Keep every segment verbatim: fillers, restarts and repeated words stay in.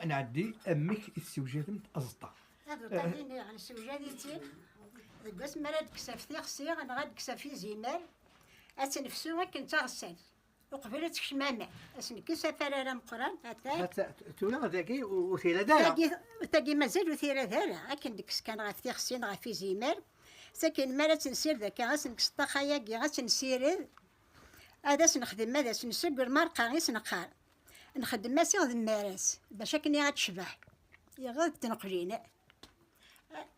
Ad nɛeddi amek i tessewjademt aẓeṭṭa. Aḍeṭṭa-nni nessewjad-itt-id deg wasmi ara d-tekkes ɣef tixsi neɣ ad d-tekkes ɣef izimer, ad tt-nefsu akken d taɣessalt. Uqbel ad tekcem aman, ad s-nekkes afarar ameqqran, atan. Tura dagi ur t-irad ara. Tagi, tagi mazal ur t-irad ara, akken d-tekkes kan ɣef tixsi neɣ ɣef izimer. Sakin mi ara tt-nsired akka, ad s-nekkes ṭṭaxa-yagi, ad tt-nsired, ad as-nexdem, ad as-nsegger marqa i s-neqqar. Nxeddem-as iɣdem ar-as, bac akken ad tecbeḥ. Iɣed tneqlin.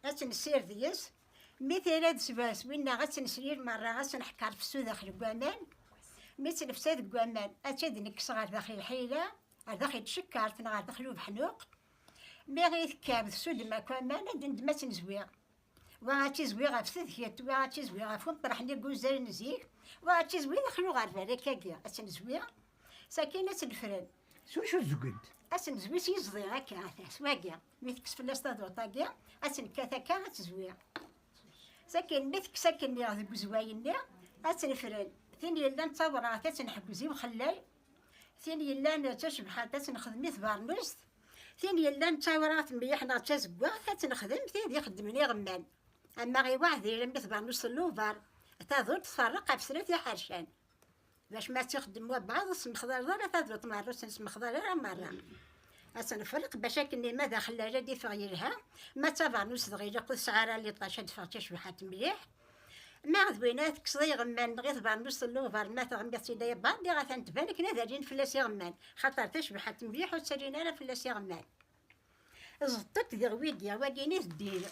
Ad tt-nessired deg-s. Mi tira d sbas, winna ad tt-neslil merra, ad tt-nḥekker fessu daxel n waman. Mi tt-nefsa deg waman, ad tt-id-nekkes ɣer daxel lḥila, ɣer daxel tcekkart neɣ ɣer daxel ubeḥnuq. Mi ɣ-i tekkam tsuddem akk aman, ad d-neddem ad tt-nezwi. Wa ad tizwi ɣef tedket, wa ad tizwi ɣef umeṭreḥ-nni n wuzzal n zik, wa ad tizwi daxel uɣerbal akkagi, ad tt-nezwi, sakin ad tt-nefren. S wacu tzewwimt? Ad tt-nezwi s yiẓdi akka, ata, s wagi. Mi tekkes fell-as taduṭ-agi, ad tt-nekkat akka, ad tezwi. Sakin mi tekkes akken deg uzway-nni, ad tt-nefren. Tin yellan d tawraɣt, ad tt-nḥeggez i uxellay. Tin yellan d tacebḥant, ad tt-nexdem i tbernust. Tin yellan d tawraɣt mliḥ neɣ d tazeggaɣt, ad tt-nexdem tid ixeddmen iɣemman. Ama i waɛdil, am i tbernust n luber, taduṭ tferreq ɣef snat iḥercan. Bac ma tt-ixeddem wabɛaḍ, ur tesmexdareḍ ara taduṭ merra, ur tt-nesmexdar ara merra. Ad tt-nferreq bac akken ma d axellal ad d-iffeɣ yelha, ma d tabernust dɣi ilaq ur tesɛi ara liṭac ad d-teffeɣ d tacebḥant mliḥ. Ma d win ara tekkseḍ iɣemman neɣ i tbernust n luber, ma teɣmiḍ-tt-id ay abandi, atan tban akken ad alin fell-as iɣemman, xaṭer tacebḥant mliḥ ur ttalin ara fell-as iɣemman. Ẓeṭṭet diɣ wigi, wagini d ddil.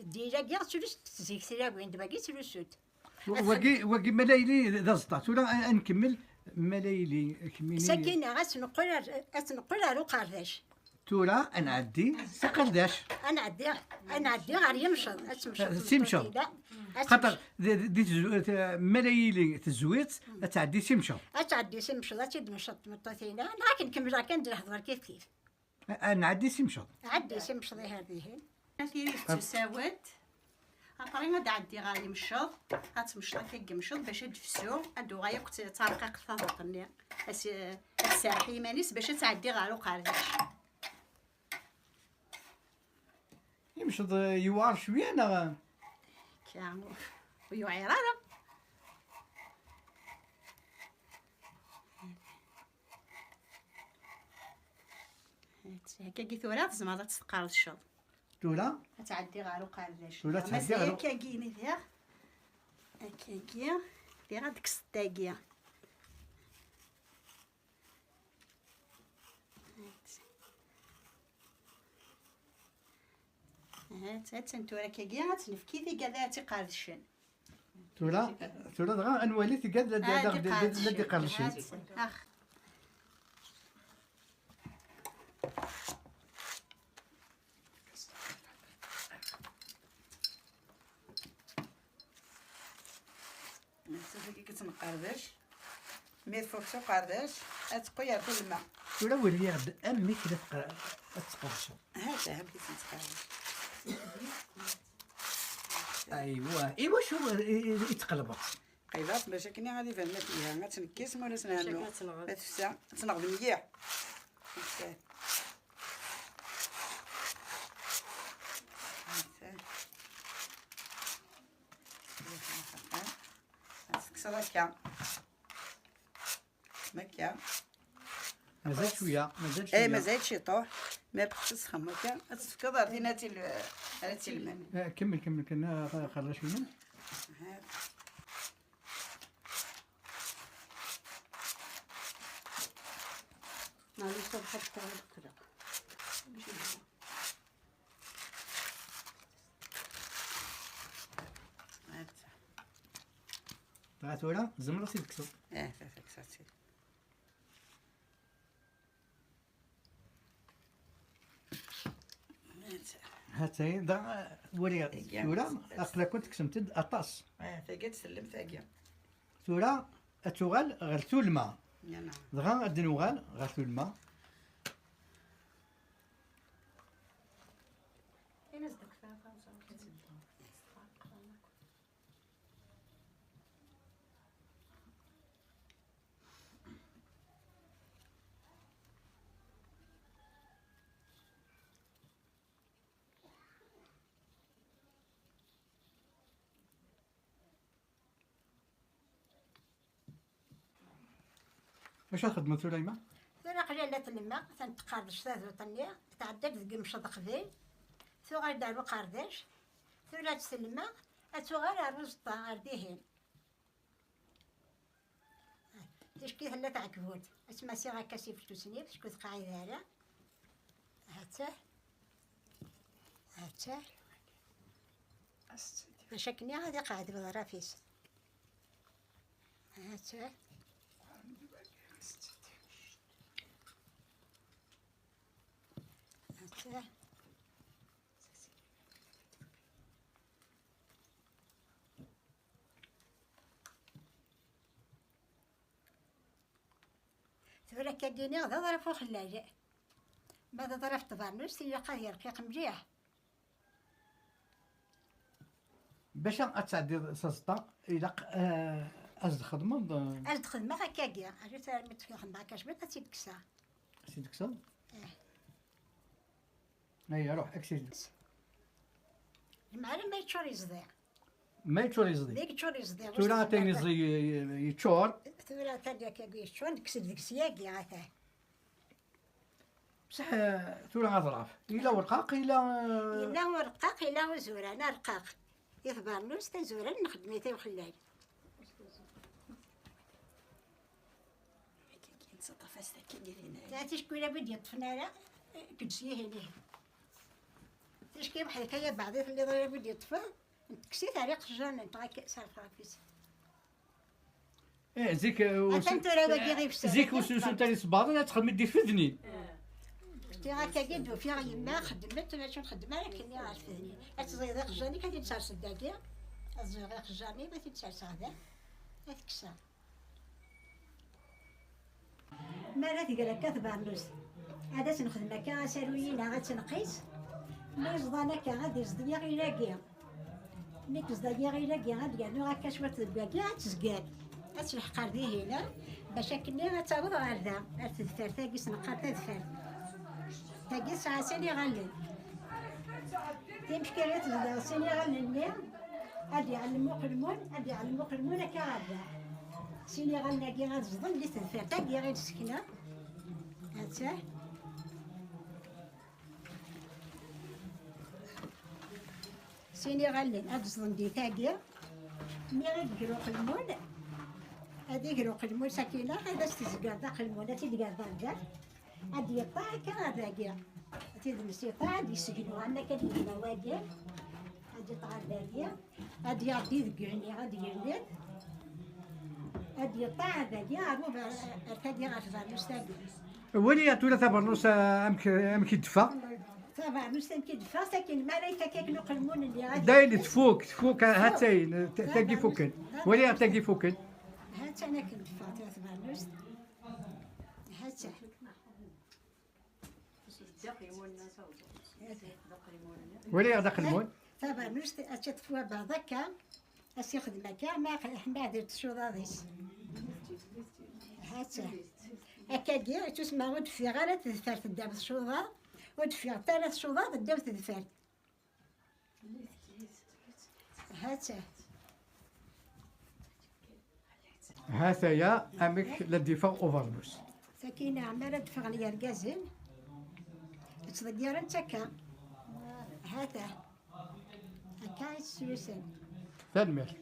Ddil-agi ttlusut zik tlawin, d wagi ttlusut. Wagi, wagi ma la yili d aẓeṭṭa. Tura a, a nkemmel, ma la yili kemmini. Sakkin, ad tt-neqqel ar, ad tt-neqqel ar uqerdac. Tura ad nɛeddi s aqerdac. Ad nɛeddi, ad nɛeddi ɣer yimceḍ. Ad temceḍ. S imceḍ. Tmeṭṭut-ina. Ad Xaṭer, temceḍ. di, di, di tezw-, t-, ma la yili tezwiḍ, ad tɛeddi s imceḍ. Ad tɛeddi s imceḍ, ad tt-id-temceḍ tmeṭṭut-ina. Neɣ ad k-nkemmel akken d-nehḍer kif kif. A, a nɛeddi s imceḍ. Ɛeddi s imceḍ ihi ar dihin. Ad tili d tusawent. Après ad d-ɛeddi ɣer yimceḍ, ad temceḍ akka deg yimceḍ bac ad d-tefsu, ad d-tuɣal akk d tarqiqt taduṭ-nni. Ad s-, ad tserreḥ i yiman-is bac ad tɛeddi ɣer uqerdac. Imceḍ, eh, yewɛer cwiya neɣ? Akka, ur yewɛir ara. Hakkagi tura tzemreḍ ad tt-tqerdceḍ. Tura? Ad tɛeddi ɣer uqerdac. Tura ad tɛeddi ɣer uqerdac. Akkagi, diɣ, akkagi, diɣ ad d-tekkseḍ tagi. Hat, hat, tura akkagi, ad tt-nefk i tigad ad tt-iqerdcen. Tura, tura dɣa ad nwali tigad la, la, la, la d-iqerdcen. Ax. Nettat-agi ad tt-nqerdec. Mi tfuk s uqerdac, ad teqqel ɣer tulma. Tura wali-aɣ-d amek i la tqer-, ad tqerdceḍ. Hata, amek i tt-nettqerdec. Aywa, i wacu i, i, i tqelbeḍ? Qelbeɣ-tt bac akken ad iban ma telha, ad tt-nekkes ma ur as-nhennu. Ad tefsa, ad tt-neɣd mliḥ. Ad tefsa. Ad tekkseḍ akka. Akka. Mazal cwiya, mazal cwiya. Eh, mazal ciṭuḥ. Ma bɣiɣ tesxem akka, ad tefkeḍ ar tin ara tt-il-, ara tt-ilmen. Eh, kemmel, kemmel kan, ah, xerrac-inem. Aha. Maɛlic, ad ḥadkeɣ ad qleɣ. Dɣa tura, tzemreḍ ad tt-id-tekkseḍ. Eh, ad tt-id-kkseɣ. Ha-tt-ayi, da, wali tura, aql-akent tekksemt-d aṭas. Eh, tagi ad tsellem tagi. Tura, ad tuɣal ɣer tulma. Dɣa ad d-nuɣal ɣer tulma. Acu ara txedmeḍ tura, yemma? Tura aql-i la tlemma, atan teqerdec taduṭ-nni, tɛedda-d deg imceḍ qbel, tuɣal-d ar uqerdac, tura ad tt-tlemma, ad tuɣal ar uẓeṭṭa, ar dihin. Ticki tella tɛekbut, ad tt-masiɣ akka s ifettusen-iw, ticki ur teqɛid ara. Ha-tt-ah. Ha-tt-ah. Bac akken ad iqeɛɛed weḍraf-is. Ha-tt-ah. Ha-tt-ah. Tura akka d-iniɣ d aḍraf uxellal. Ma d aḍraf n tbernust, ilaq ad yerqiq mliḥ. Bac ad tɛeddiḍ s aẓeṭṭa, ilaq, eh, ad s-txedmeḍ, eh, ad s-d-xedmeɣ akkagi. Acu tura mi tt-xedmeɣ akka cwiṭ, ad tt-id-kkseɣ. Ad tt-id-kkseḍ? Ih. Ay, ruḥ, ad k-tt-id-kkseɣ. Lemɛalem ma yeččur yezdi. Ma yeččur yezdi. Ma yeččur yezdi. Tura atan yezdi, y-, y-, yeččur. Tura atan akkagi yeččur, nekkes-d deg-s yagi, atan. Bṣeḥ, eh, tura aḍraf. Yella urqaq, yella, eh, yella urqaq, yella uzuran, arqaq. Di tbernust, azuran, nxeddem-it i uxellal. Ticki la wi d-yeṭṭfen ara, eh, ked s yihin ihi. Ticki weḥd-k ay abeɛdi telliḍ ara wi d-yeṭṭfen, ntekkes-it ar iqejjanen, nteɣ akka s arfraf-is. Eh, zik, eh, atan tura wagi ɣifsen. Zik ur snusunt ara isebbaḍen, ad txedmeḍ d ifednin. Ftiɣ akkagi d-ufiɣ yemma xedmet, mačči nxeddem ara akken ɣer tfednin. Ad tẓiyeḍ iqejjanen-ik, ad t-id-serseḍ dagi. Ad ẓiyeɣ iqejjanen-iw, ad t-id-serseɣ da. Ad t-kkseɣ. Mi ara tger akka tbernust, ad as-nexdem akka asaru-yi neɣ ad tt-nqis. Mi yeẓḍan akka, ad iẓḍi aɣilagi. Mi k-iẓḍa aɣilagi, ad yernu akka cwiṭ deg wagi, ad tezger. Ad telḥeq ar dihin, bac akkenni ad taweḍ ɣer da, ar tedfert-agi s-neqqar tadfert. Tagi tesɛa sin iɣallen. Timekkirit tezdeɣ sin iɣallen-nni, ad iɛellem uqelmun, ad iɛellem uqelmun akka ɣer da. Sin iɣallen-agi ad zḍen di tedfert-agi i d-sekneɣ. Attah. Sin iɣallen ad zḍen di tagi. Mi i iger uqelmun, ad iger uqelmun sakina, ad as-tezger d aqelmun, ad t-id-ger d aɣdar. Ad yeṭṭeɛ akka ar dagi. Ad t-id-nsiṭeɛ, ad yessegnu, am akka d-yegna wagi. Ad yeṭṭeɛ ar dagi. Ad iɛeddi deg igenni, ad yerni. Ad yeṭṭeɛ ar dagi, ar uba-, ar tagi, ɣer tbernust-agi. Wali tura tabernust, ah, amek, amek i d-teffeɣ? Tabernust amek i d-teffeɣ, sakin mi ara ifak akken uqelmun-nni, ad dayen tfuk, tfuk, ha-tt-ayen, t-, tagi fukken. Wali tagi fukken. Ha-tt-an akken teffeɣ tabernust. Ha-tt-an. Wali-aɣ-d aqelmun. Tabernust ad tt-iṭṭef wabɛeḍ akka, ad s-ixdem akka, ma ḥma d tcuḍaḍ-is. Ha-tt-a. Akkagi, tusma ur d-teffiɣ ara tedfert ddaw tcuḍaḍ, ur d-teffiɣ ara tcuḍaḍ ddaw tedfert. Ha-tt-a. Ha-t-aya amek la d-iffeɣ ubernus. Sakina, mi ara d-ffɣen yergazen, ttḍeggiren-tt akka. Ha-t-a. Akka i tt-slusen. Tanemmirt.